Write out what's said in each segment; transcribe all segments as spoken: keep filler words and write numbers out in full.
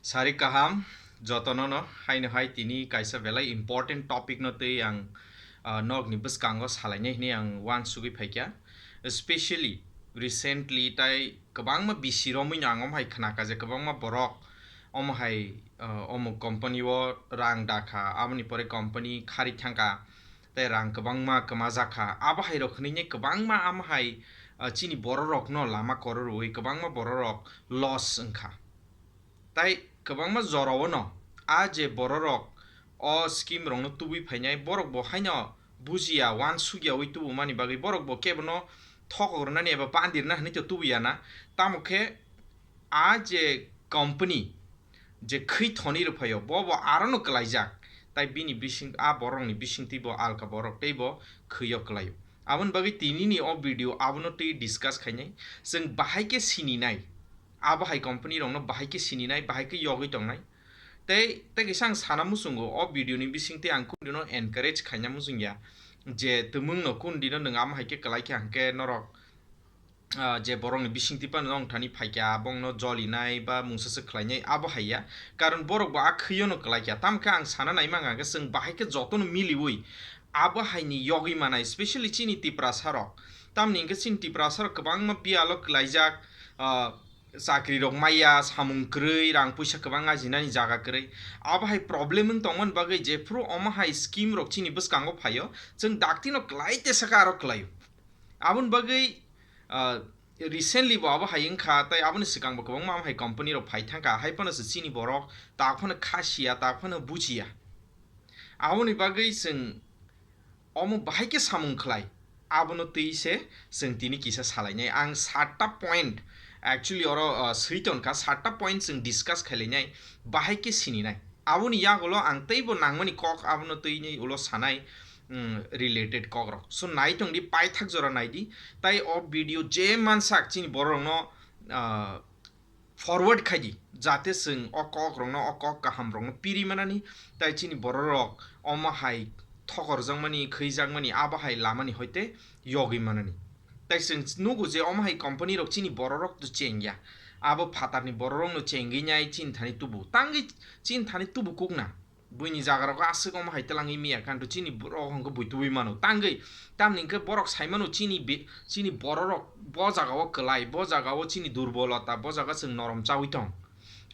Sari kaham, jotono no haino hai tini kaisa belai important topic no tei ang, ah, nokni bwskango salainai hinwi ang uansugwi phaikha. Especially recently tai kwbangma bisi romwi no ang omo hai khnakha je kwbangma borok omo hai, ah, omo company o rang dakha, aboni pore company khari thangkha, tei rang kwbangma kwmajakha. Abo hai rok hinwi kwbangma amo hai, ah, chini bororokno lama kwrwi kwbangma bororok loss wngkha. Tai kwbangma jorao no a je bororok o scheme rokno tubui phainai, borok bo haino bujiya, uansukyawi tubumani bagwi borok bo kebono thokok rwnani eba bandi rwna hinwi to tubuya na. Tamo khe a je company je khwi thoni rwphaio, bo bo arono kwlaijak, tai bini bising, a borokni bisingtwi bo alka borok tei bo khwio kwlaio. Aboni bagwi tinini o video abono twi discuss khainai. Chwng bahai khe sininai, abo hai company rokno bahai khe sininai, bahai khe yogwi tongnai. Tei, tei kisa ang sana muchungo, o video ni bisingtwi ang kundino encourage khaina muchungya je twmwngno kundino nwng amo hai khe kwlai kha hwnkhe norok, ah, je borokni bisingtwi phano nong thani phaikha, abongno jolinai ba mungsa se khlainai, abo hai ya. Karon borok bo a khwiono kwlai kha. Tamo khe ang sana naima hwnkha khe chwng bahai khe jotono miliwi abo haini yogwi manai, specially chini Tiprasa rok. Tamni hwnkhe chini Tiprasa rok kwbangma biyalo kwlaijak, ah, chakri rok maya, samung kwrwi, rang puisa kwbang ajinani jaga kwrwi. Abo hai problem wng tongmani bagwi jephru omo hai scheme rok chini bwskango phaio, chwng daktino kwlai tesa khe aro kwlaio. Aboni bagwi, ah, recently bo abo hai wngkha, tai aboni swkang bo kwbangma amo hai company rok phai thangkha, hai phano se chini borok tak phano kha siya, tak phano bujiya. Aboni bagwi chwng omo bahai khe samung khlai, abono twi se chwng tini kisa salainai. Ang satta point, actually oro, ah, swi tonkha, satta point chwng discuss khailainai, bahai khe sininai. Aboni yagulo ang teibo nangmani kok abono twini ulo sanai, mm, related kokrok. So, nai tongdi, paithak jora naidi. Tai o video je mansak chini borokno, ah, forward khaidi, jate chwng o kokrokno, o kok kahamrokno piri manani, tai chini bororok omo hai thokorjakmani, khwijakmani, abo hai lamani hoite yogwi manani. Tai chwng nugo je omo hai company rok chini bororok to chengya, abo phatarni bororokno chengwi nai chini thani tubu. Tangwi chini thani tubu kukna. Buini jagarogo aswk omo hai twlangwi miya, kanto chini borok hwnkhe bui tubui mano. Tangwi, tamni hwnkhe borok sai mano chini be-, chini bororok bo jagao kwlai, bo jagao chini durbolota, bo jaga chwng norom chaui tong.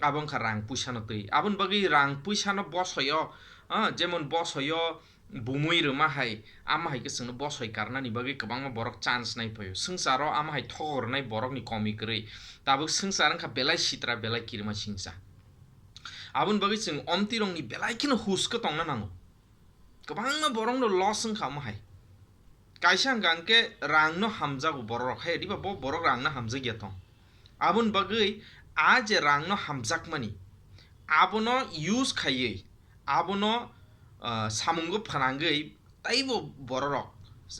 Abo wngkha rang puisano twi. Aboni bagwi rang puisano bosoyo, ah, jemon bosoyo bumui rwma hai, amo hai khe chwngno bosoi karnani bagwi kwbangma borok chance nai phaio. Swngcharo amo hai thogok rwnai borokni komi kwrwi. Tabuk swngchar wngkha belai sitra, belai kirima singcha. Aboni bagwi chwng omtirokni belai kheno hus khe tongna nango. Kwbangma borokno loss wngkha omo hai. Kaisa hwnkha hwnkhe rangno hamjago bororok hai, diba bo borok rangno hamjakya tong. Aboni bagwi a je rangno hamjakmani, abono use khaiwi, abono, ah, samungo phnangwi taibo bororok,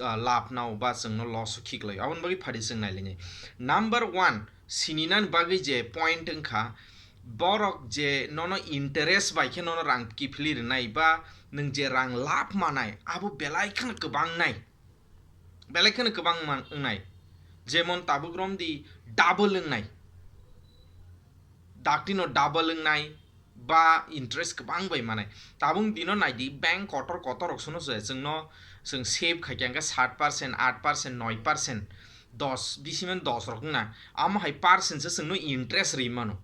ah, lab nao ba chwngno loss o khiklai. Aboni bagwi phadi chwng nailainai. Number one, sininani bagwi je point wngkha, borok je nono interest bai khe nono rang kiphilwi rwnai ba nwng je rang lab manai, abo belai kheno kwbang nai. Belai kheno kwbang man-, wngnai. Jemon tabuk romdi double wngnai. Daktino double wngnai ba interest kwbang bai manai. Tabuk dino naidi bank kotor kotor rok sono se chwngno, chwng save khaikha hwnkhe sat percent, aat percent, noi percent, dos, bisi mano dos rok wngna. Amo hai percent se chwngno interest rwi mano.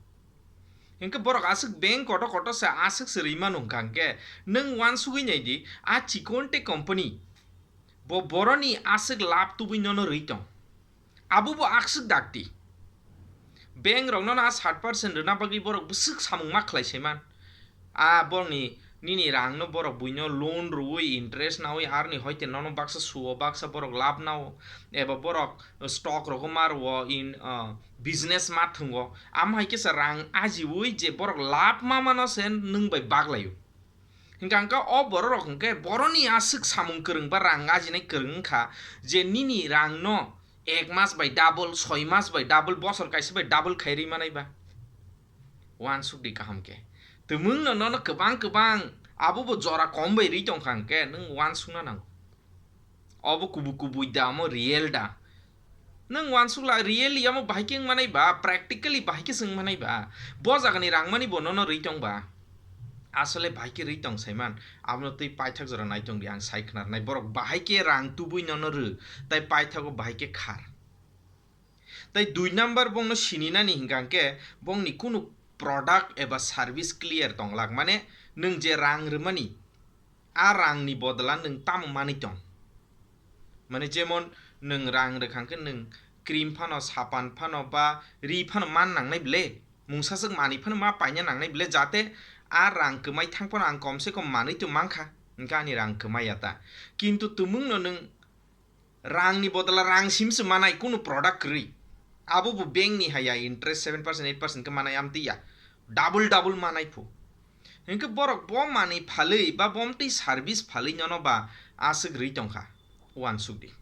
Hwnkhe borok aswk bank kotor kotor se aswk se rwi mano hwnkha hwnkhe nwng uansugwi naidi a chikon tei company. Bo boroni aswk lab tubui nono rwi tong. Abo bo aswk dakti. Bank rok nono a sat percent rwna bagwi borok bwswk samung ma khlai saiman. A borokni nini rang no borok buino loan rwui interest naui aroni hoite nono baksa suo baksa borok lab nao eba borok stock rogo ma rwo in, ah, business ma thwngo. Amo hai khe sa rang ajiui je borok lab ma mano se nwng bai baglaio. Hingka hingka o bororok hingke boroni aswk samung kwrwng ba rang ajinai kwrwng wngkha je nini rangno ek mas bai double, soi mas bai double, bosor kaisa bai double khai rwi manai ba. Uansuk di kaham khe. Twmwng no nono kwbang kwbang abo bo jora kom bai rwi tongkha hingke nwng uansukna nango. Obo kubu kubui da, omo real da. Nwng uansukla, really omo bahai khe wngmanai ba, practically bahai khe se wngmanai ba, bo jagani rang mani bo nono rwi tong ba, asole bahai khe rwi tong saiman, abono twi paithak jora nai tong di, ang sai khna rwnai, borok bahai khe rang tubui nono rw, tai paithago bahai khe khar. Tai dui number bongno sini nani hingka hingke bongni kunu product eba service clear tonglak, mane nwng je rang rwmani, a rangni bodla nwng tamo manwi tong? Mane jemon nwng rang rwkha hwnkhe nwng cream phano, sapan phano ba ri phano man nangnai bile, mungsa swk manwi phano ma paina nangnai bile, jate a rang kwmai thang phano ang komse kom manwi tong mankha, hwnkhe ani rang kwmai ya ta. Kintu tumungno nwng rangni bodla rang simse manai kunu product kwrwi. Abo bo bank ni haya interest seven percent, eight percent khe manai amtwi ya. Double double manai phu. Hinkhe borok bo manwi phalwi ba bomtwi service phalwi nono ba aswk rwi tongkha. Uansuk di.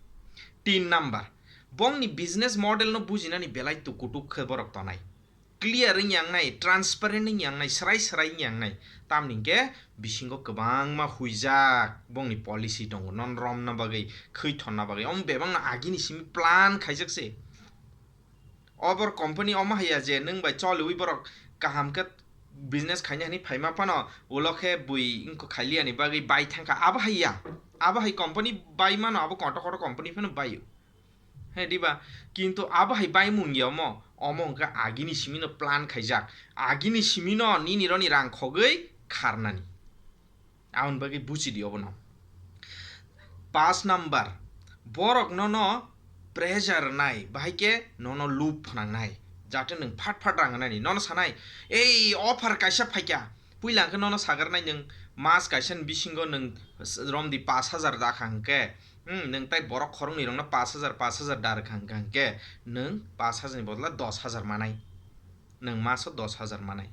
Tin number. Bongni business model no bujinani belai tukutuk khe borok tonai. Clear wngya wngnai, transparent wngya wngnai, srai srai wngya wngnai. Tamni hwnkhe bisingo kwbangma huijak bongni policy tongo, non romna bagwi, khwi thonna bagwi. Omo bebakno agini simi plan khaijak se. Obor company omo haiya je nwng bai choliwi borok kaham khe business khaina hwnwi phaima phano ulo khe bui wngkha khailiyani bagwi bai thangkha. Abo haiya, abo hai company bai mano, abo kotor kotor company phano baio. He diba? Kintu abo hai baimung ya omo, omo hwnkhe agini simino plan khaijak. Agini simino nini roni rang khogwi kharnani. Aboni bagwi buchidi obono. Paanch number, borok nono pressure rwnai, bahai khe nono lub phnangnai. Jate nwng phat phat rang rwnani, nono sanai, "Ei, offer kaisa phaikha." Puila hwnkhe nono sagarnai nwng mas kaisani bisingo nwng romdi paanch hajar dakha hwnkhe, Hmm, nwng tai borok khoroknwi rokno paanch hajar, paanch hajar dar kha hwnkha hwnkhe nwng paanch hajar ni bodla dos hajar manai. Nwng maso dos hajar manai.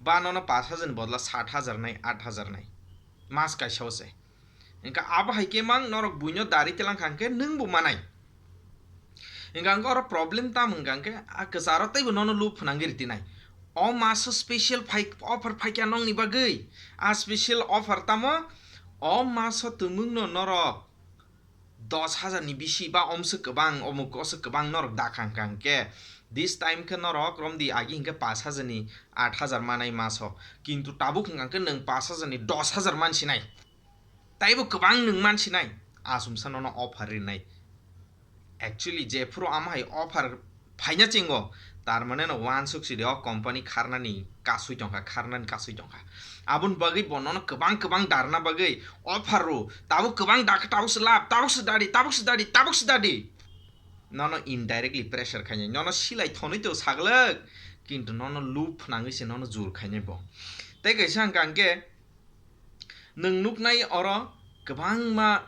Ba nono paanch hajar ni bodla sat hajar nai, at hajar nai. Mas kaisa o se. Hwnkha abo hai khe mang norok buino dari telang kha hwnkhe nwng bo manai. Hwnkha hwnkhe oro problem tam hwnkha hwnkhe a kwcharo teibo nono lub phnangwi ritinai. O maso special phai, offer phaikha nongni bagwi. A special offer tamo o maso twmwngno norok dos hajar ni bisi ba omswk kwbang, omuk oswk kwbang norok dakha hwnkha hwnkhe, this time khe norok romdi agi hwnkhe paanch hajar ni at hajar manai maso, kintu tabuk hwnkha hwnkhe nwng paanch hajar ni dos hajar mansinai, taibo kwbang nwng mansinai, asumsa nono offer rinai. Actually, jephuru ama hai offer phaina chingo, tar mane no uansuk sidi o company kharnani kasui tongkha, kharnani kasui tongkha. Aboni bagwi bo nono kwbang kwbang darna bagwi offer rw, tabuk kwbang dakha, tabuk se lab, tabuk se dadi, tabuk se dadi, tabuk se dadi. Nono indirectly pressure khainai, nono silai thonwi to saglwk, kintu nono lub phnangwi se nono jur khainai bo. Tei kaisa hwnkha hwnkhe, nwng nuknai oro kwbangma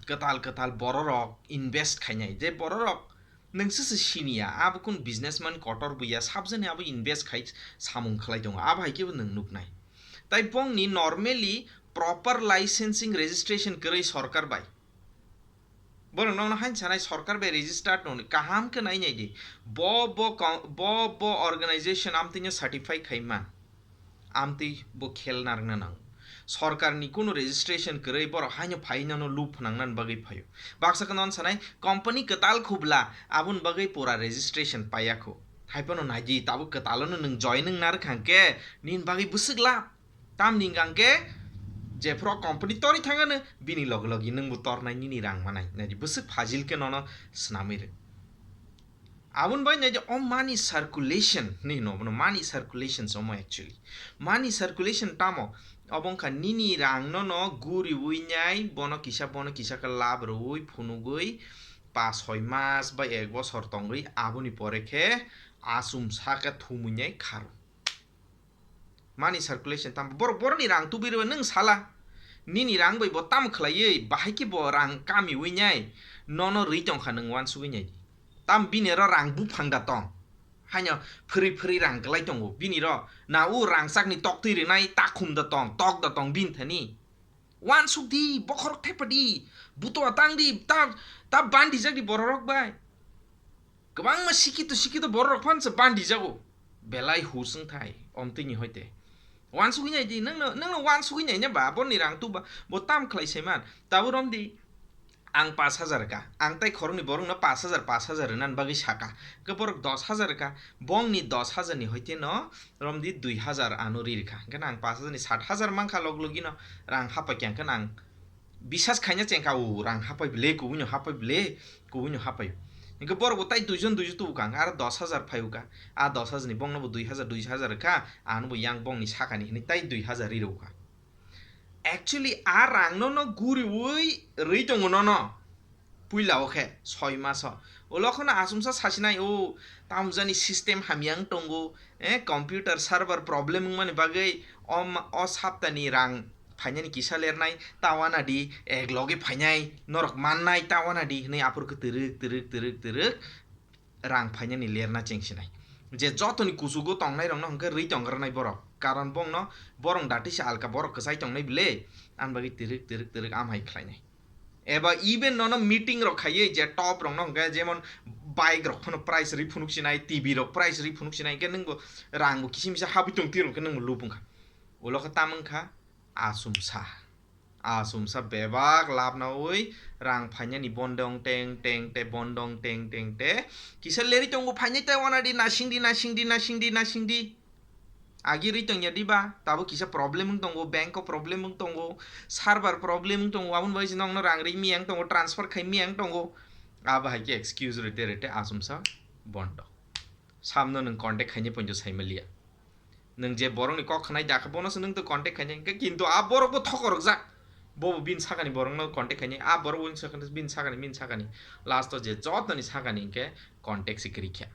kwtal kwtal bororok invest khainai, je bororok nwng se se siniya, abo kun businessman kotor buya, sabjani abo invest khai samung khlai tongo, abo hai khe bo nwng nuknai. Tai bongni normally proper licensing registration kwrwi sorkar bai. Borok nono hain sanai sorkar bai registered noni kaham khe nai nai di. Bo, bo, ko-, bo, bo organization amtwino certify khai man. Amtwi bo khel narwkna nango. Sorkarni kunu registration kwrwi borok haino phai nono lub phnangnani bagwi phaio. Baksa khe nono sanai company kwtal khubla aboni bagwi pura registration paiya kho. Haiphano nai di, tabuk kwtalono nwng joining narwkha hwnkhe nini bagwi bwswk lab. Tamni hwnkha hwnkhe jephuru company torwi thangano bini logi logi nwngbo tornai nini rang manai. Nai di, bwswk fajil khe nono swnamwi rw. Aboni bai nai di, o money circulation hinwi hino bono, money circulation se omo actually. Money circulation tamo? Obo wngkha nini rang nono guriwi nai, bono kisa, bono kisa khe lab rwui, phunugwi, pa soi mas ba ek bosor tongwi, aboni pore khe achumsa khe thumwi nai kharo. Money circulation tamo? Borok borokni rang tubui rwba nwng sala. Nini rang bai bo tamo khlaiwi, bahai khe bo rang kamiwi nai, nono rwi tongkha nwng uansugwi nai di. Tam bini oro rang buphang da tong. Haino phwrwi phwrwi rang kwlai tongo. Bini ro na o rangchakni toktwi rwnai takhum da tong, tok da tong bini thani. Uansuk di, bokhorok thepa di, butua tang di, ta, ta bandijak di bororok bai. Kwbangma sikito sikito bororok phan se bandijago. Belai hus wng thai, omtwini hoite. Uansugwi nai di, nwngno, nwngno uansugwi nai ne ba, borni rang tuba, bo tam khlai saiman. Tabuk romdi, Ang pash hajar ka, ang tai khoroknwi borokno pash hajar, pash hajar rwnani bagwi saka, hwnkhe borok dos hajar ka, bongni dos hajar ni hoite no romdi dui hajar ano ri rwkha, hwnkhe ang pash hajar ni sat hajar mankha log logi no rang hapai kha, hwnkhe ang bisas khaina chengkha, o rang hapai bwle, kubui no hapai bwle, kubui no hapai. Hwnkhe borok bo tai duijon duijon tubu kha, ang aro dos hajar phai kha, a dos hajar ni bongno bo dui hajar, dui hajar kha, ano bo yang bongni sakani hinwi tai dui hajar ri rw kha. Actually, a rangno no guriui rwi tongo nono. Puila o khe soi maso. Ulo kheno asumsa sasinai, o tamjani system hamya wng tongo, eh, computer server problem wngmani bagwi o ma-, o saptani rang phainani kisa lernai, tawana di, ek loge phainai, norok mannai, tawana di, hinui aphuru khe twrwk, twrwk, twrwk, twrwk. Rang phainani lerna chengsinai. Je jotoni kuchugo tongnairokno hwnkhe rwi tongranai borok. Karon bongno borok datisa alka borok kwchai tongnai bile, ani bagwi twrwk, twrwk, twrwk amhai khlainai. Eba even nono meeting rok khaiwi je top rokno hwnkhe jemon bike rok phano price rwi phunuk sinai, T V rok price rwi phunuk sinai, hwnkhe nwngbo rangbo kisi misa habwi tong twi rok hwnkhe nwngbo lub wngkha. Ulo khe tam wngkha asumsa. Asumsa bebak labnaui rang phainani bondong teng teng te, bondong teng teng te. Kisa lerwi tongo, phainai tei wana di, nasing di, nasing di, nasing di, nasing di. Agi rwi tongya diba? Tabuk kisa problem wng tongo, bank o problem wng tongo, server problem wng tongo, aboni bagwi se nokno rang rwi miyang tongo, transfer khai miyang tongo. Abo hai khe excuse rwte rwte asumsa bondo. Samno nwng contact khainai poito saimaliya. Nwng je borokni kok khnai dakha, bono se nwng to contact khainai, hwnkhe kintu a borok bo thokorokjak. Bo bo bini sakani borokno contact khainai, a borok bo bini sakani, bini sakani, bini sakani. Last o je jotoni sakani hwnkhe contact se kwrwi kha.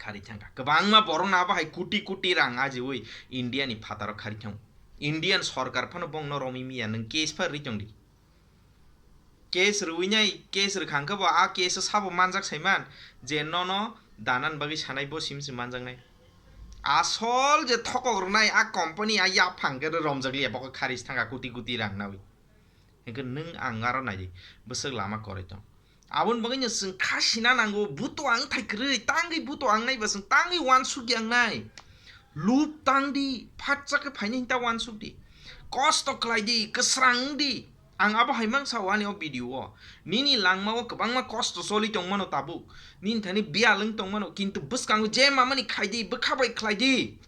Khari thangkha. Kwbangma borokno abo hai koti koti rang ajiui India ni phataro khari thango. Indian sorkar phano bongno romwi miya, nwng case pha rwi tongdi. Case rwinai, case rwkha hwnkhe bo a case o sabo manjak saiman, je nono danan bagwi sanai bo simi se manjaknai. Asol je thokok rwnai a company a yaphang khe romjakliya, bo khe khari se thangkha koti koti rang naui. Hwnkhe nwng ang aro naidi, bwswk lama kwrwi tong. Aboni bagwino chwng kha sina nango, buto ang thai kwrwi, tangwi buto ang nai ba chwng tangwi uansukya ang nai. Lub tang di, phatsa khe phainai hinta uansuk di. Kosto khlai di, kwsrang wng di. Ang abo hai mang sao ani o video o. Nini langma o kwbangma kosto choli tongmano tabuk. Nini thani biyal wng tongmano, kintu bwskango je mamani khai di, bwkha bai khlai di.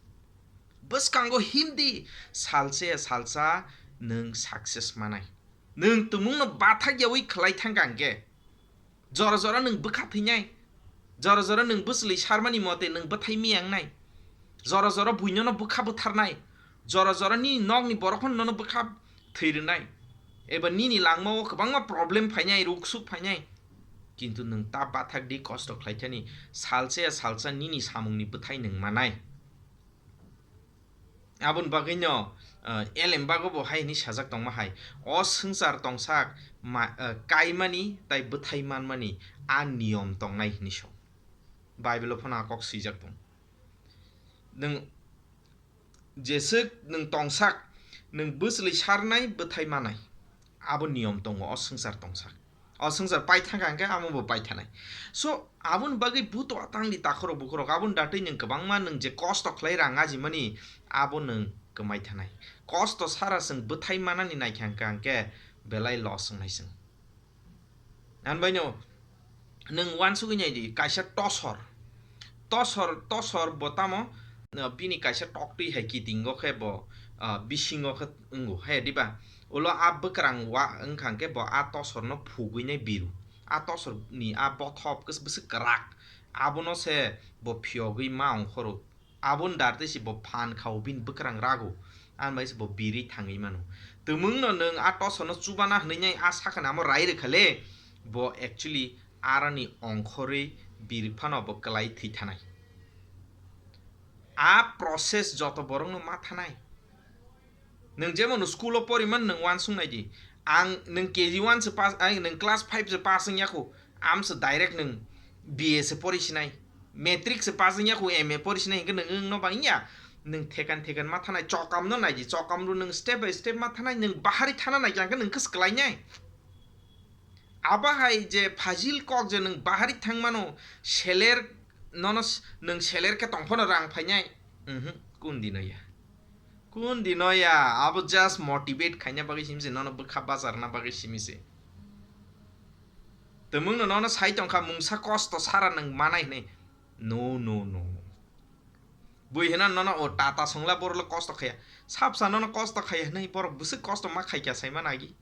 Bwskango him di, salsa ya salsa nwng success manai. Nwng tumungno bathak yaui khlai thangkha hwnkhe. Jora jora nwng bwkha thwinai. Jora jora nwng bwchwlwi sarmani mote nwng bwthai miyangnai. Jora jora buinono bwkha bwtharnai. Jora jora nini nokni borok phano nono bwkha thwi rwnai. Eba nini langmao kwbangma problem phainai, ruksuk phainai. Kintu nwng ta bathak di, kosto khlaithani, salsa ya salsa nini samungni bwthai nwng manai. Aboni bagwino, ah, Elem bago bo hai hwnwi sajak tongma hai, "O swngchar tongsak ma-, ah, kaimani tai bwthai manmani a niyom tongnai," hwnwi song. Bible-o phano a kok swijak tong. Nwng jeswk nwng tongsak, nwng bwchwlwi sarnai bwthai manai. Abo niyom tongo o swngchar tongsak. O swngchar paithangkha hwnkhe amo bo paithanai. So, aboni bagwi buto atangdi takhorok bukhorok, aboni datwi nwng kwbangma nwng je kosto khlai rang ajimani, abo nwng kwmai thanai. Kosto sara chwng bwthai manani naikha hwnkha hwnkhe belai loss wngnai chwng. Ani baino nwng uansugwi naidi, kaisa tosor. Tosor, tosor bo tamo, uh, bini kaisa toktwi hai kitingo khe bo, uh, bisingo khe wngo, he diba? Ulo a bwkrang wa wngkha hwnkhe bo a tosorno phugwi nai biru. A tosorni a bothop khe bwswk kwrak. Abono se bo phiyogwi ma ongkhoro. Aboni dar tei se bo phan kha-o, bini bwkrang rago. Ani bai se bo birwi thangwi mano. Tumungno nwng a tosorno chubana hwnwi nai a sakha namo rai rwkha le, bo actually aroni ongkhorwi birwi phano bo kwlai thwi thanai. A process joto borokno ma thanai. Nwng jemon school o poriman nwng uansuk nai di. Ang nwng K G one se pass, ai, nwng class five se pass wng ya kho. Am se direct nwng B A se pori sinai. Matric se pass wng ya kho, M A pori sinai hwnkhe nwng wng no bang ya. Nwng thekan thekan ma thanai, chokam no nai di, chokam ro nwng step by step ma thanai, nwng bahari thana nai khe nwng khe se kwlai nai. Abo hai je phajil kok je nwng bahari thang mano, seler nono s-, nwng seler khe tong phano rang phainai. Mhm, kun dino ya. Kun dino ya, abo just motivate khaina bagwi simi se, nono bwkha bacharna bagwi simi se. Twmwngno nono sai tongkha mungsa kosto sara nwng manai hwnwi. No, no, no, no. Bui hwnna nono o tata songla borokle kosto khaya. Sapsa nono kosto khaya hwnwi borok bwswk kosto ma khaikha saimano agi.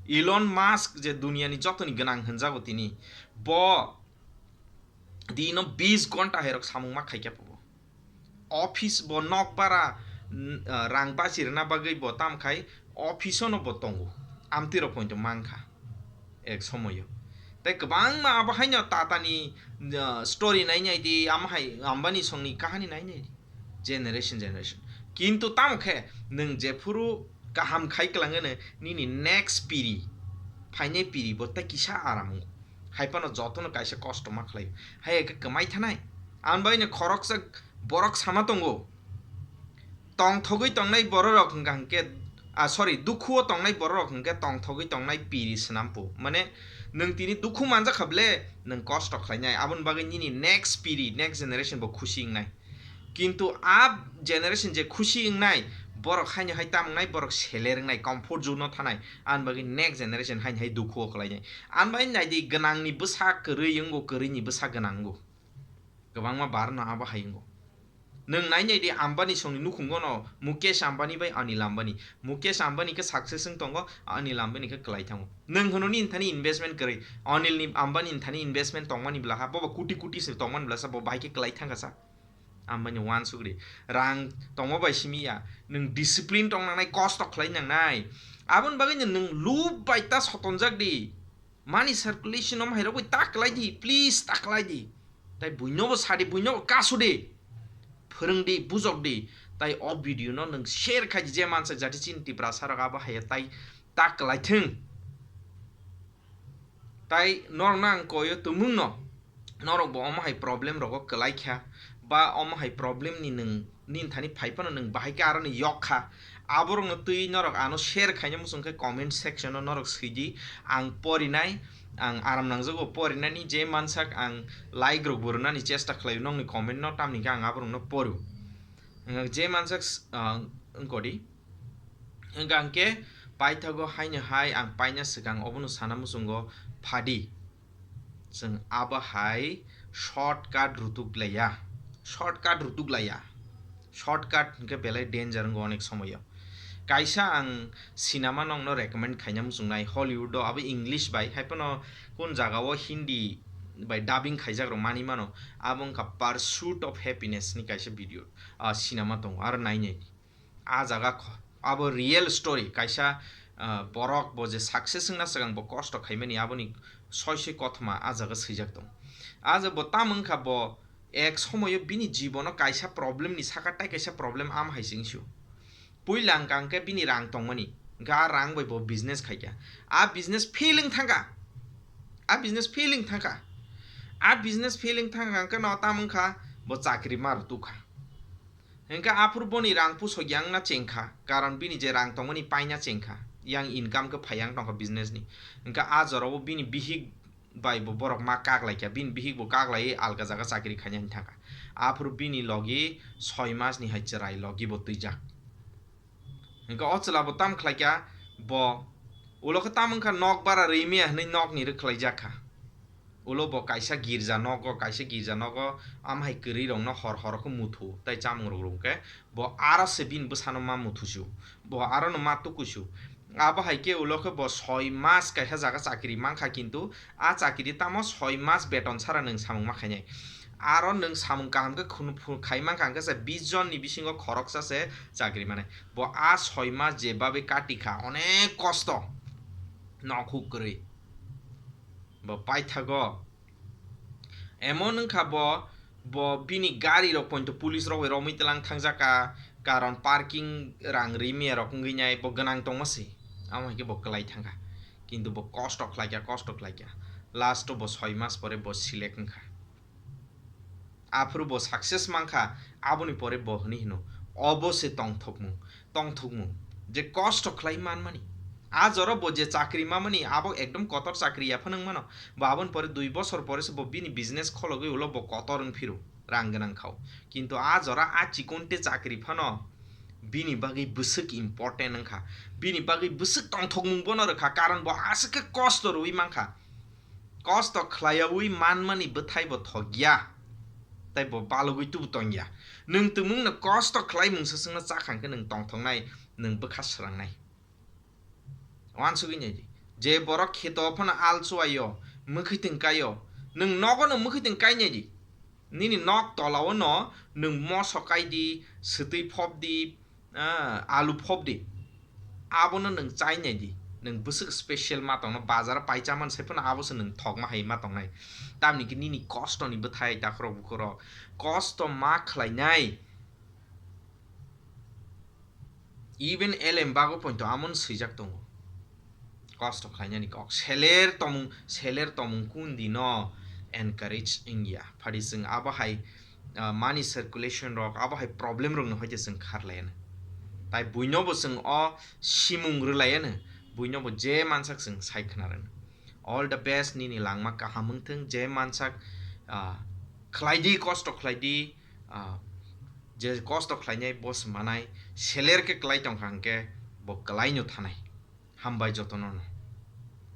Elon Musk je duniani jotoni gwnang hwnjago tini. Bo dino bis gonta hairok samung ma khaikha pubo. Office bo nok bara, n-, ah, rang bachirwna bagwi bo tamkhai office-o no bo tongo. Amtwirok poito mankha ek somoyo. Tei kwbangma abo haino Tatani, ah, story nainai di, amo hai Ambani songni kahani nainai di. Generation, generation. Kintu tamo khe nwng jephuru kaham khai kwlangano nini next piri, phainai piri bo tei kisa aram wngo. Hai phano jotono kaisa kosto ma khlaio. Hai khe kwmai thanai. Ang bai no khoroksa borok sama tongo. Tongthogwi tongnai bororok hwnkha hwnkhe, ah, sorry, dukhuo tongnai bororok hwnkhe tongthogwi tongnai piri swnampo. Mane, nwng tini dukhu manjak kha ble, nwng kosto khlainai. Aboni bagwi nini next piri, next generation bo khusi wngnai. Kintu a generation je khusi wngnai, borok haino hai tamo wngnai, borok seler wngnai, comfort zone-o thanai. Ani bagwi next generation haino hai dukhuo khlainai. Ani bagwi naidi, gwnangni bwsa kwrwi wngo, kwrwini bwsa gwnang wngo. Kwbangma barno abo hai wngo. Nwng nainai di Ambani songni nukhungo no Mukesh Ambani bai Anil Ambani. Mukesh Ambani khe success wng tongo, Anil Ambani khe kwlai thango. Nwng hwno nini thani investment kwrwi, Anil ni Ambani ni thani investment tongmani blaha, bobo koti koti se tongmani blasa, bo bai khe kwlai thangkha sa. Ambani wansukri. Rang tongma bai simi ya, nwng discipline tong nangnai, kosto khlai nangnai. Aboni bagwi no nwng lub bai ta sotonjak di. Money circulation om hai rogwi ta kwlai di, please ta kwlai di. Tai buino bo sadi, buino bo kasu di. Phwrwng di, bujok di. Tai o video no nwng share khai di, je mansa jati chini Tiprasa rok abo hai tai ta kwlai thwng. Tai norok no ang koyo tumung no. Norok bo omo hai problem rogo kwlai kha, ba omo hai problem ni nwng nini thani phai phano nwng bahai khe aroni yok kha, aborokno twi norok ano share khaina muchung khe comment section o norok swi di, ang porinai, ang aram nangjago porinani, je mansak ang like rok bo rwnani chesta khlaio nokni comment no, tamni khe ang aborokno porio. Ang je mansak s-, ah, wngkodi. Hwnkha hwnkhe paithago haino hai ang paina swkang obono sana muchungo phadi. Chwng abo hai shortcut rutuk laiya. Shortcut rutuk laiya. Shortcut hwnkhe belai danger wngo onek somoyo. Kaisa ang sinema nokno recommend khaina muchungnai Hollywood o, abo English bai, hai phano kun jaga o Hindi bai dubbing khaijak rok mani mano. Abo wngkha Pursuit of Happiness ni kaisa video, ah, sinema tongo, aro nainai. A jaga kho-, abo real story, kaisa, ah, borok bo je success wngna swkang bo kosto khaimani, aboni soi soi kothoma a jaga swijak tong. A jaga bo tamo wngkha bo ek somoyo bini jibono kaisa problem ni saka tai kaisa problem am hai se wngsu. Puila wngkha hwnkhe bini rang tongmani, hwnkhe a rang bai bo business khaikha. A business fail wng thangkha. A business fail wng thangkha. A business fail wng thangkha hwnkhe no tamo wngkha bo chakri ma rw tukha. Hwnkhe aphuru boni rang pusok yang na chengkha, karon bini je rang tongmani paina chengkha, yang income khe phai yang tongkha business ni. Hwnkhe a jorao bini bihik bai bo borok ma kak laikha, bini bihik bo kak laiwi alka jaga chakri khaina hinwi thangkha. Aphuru bini logi soi mas ni hai chwrai logi bo twijak. Hwnkhe o chwla bo tam khlaikha, bo ulo khe tam wngkha nok bara rwimaya hinwi nok ni rwkhlaijak kha. Ulo bo kaisa girja nogo, kaisa girja nogo, am hai kwrwi rokno hor hor khe muthu tei chamung rok rw khe bo aro se bini bwsano ma muthusu, bo aro no ma tukusu. Abo hai khe ulo khe bo soi mas kaisa jaga chakri mankha, kintu a chakri tamo soi mas beton sara nwng samung ma khainai. Aro nwng samung kaham khe khunu phu-, khai mankha hwnkhe se bis jon ni bisingo khoroksa se chakri manai. Bo a soi mas je babe kati kha, onek kosto, nok huk kwrwi. Bo paithago. Emon wngkha bo, bo bini gari rok poito police rok bai romwi tlang thangjak kha, karon parking rang rimya rok wngwi nai bo gwnang tongma se. Amo hai khe bo kwlai thangkha. Kintu bo kosto khlaikha, kosto khlaikha. Last o bo soi mas pore bo select wngkha. Aphuru bo success mankha, aboni pore bo hwnwi hino, obo se tongthokmung, tongthokmung, je kosto khlai manmani. A jora bo je chakri mamani, abo ekdom kotor chakri ya phano wngmano. Bo aboni pore dui bosor pore se bo bini business khologwi ulo bo kotor wng phiro, rang gwnang khao. Kintu a jora a chikonte chakri phano bini bagwi bwswk important wngkha, bini bagwi bwswk tongthokmung bono rwkha, karon bo aswk khe kosto rwui mankha. Kosto khlaiyawi manmani bwthai bo thokya, tei bo balugwi tubu tongya. Nwng tumungno kosto khlaimungsa swngno chakha hwnkhe nwng tongthoknai, nwng bwkha swrangnai. Wansugwi naidi. Je borok kheto phano al chuwaio, mwkhwitwng kaio, nwng nogono mwkhwitwng kai naidi. Nini nok tolaono nwng moso kaidi, swtwi phopdi, ah, alu phopdi. Abono nwng chai naidi. Nwng bwswk special ma tongno, bazar pai chamani sai phano abo se nwng thokma hai ma tongnai. Tamni khe nini kostoni bwthai takhorok bukhorok kosto ma khlainai. Even elem bago pointo amon swijak tongo. Kosto khlainani kok. Seler tomung, seler tomung kundi no encourage wngya. Phadi chwng abo hai, ah, money circulation rok, abo hai problem rok no hoite chwng kharlaiano. Tai buino bo chwng o simung rwlaiano. Buino bo je mansak chwng sai khna rwno. All the best, nini langma kaham wngthwng, je mansak, ah, khlaidi, kosto khlaidi, ah, je kosto khlainai bo se manai, seler khe klai tongkha hwnkhe bo kwlaino thanai. Hambai jotono no.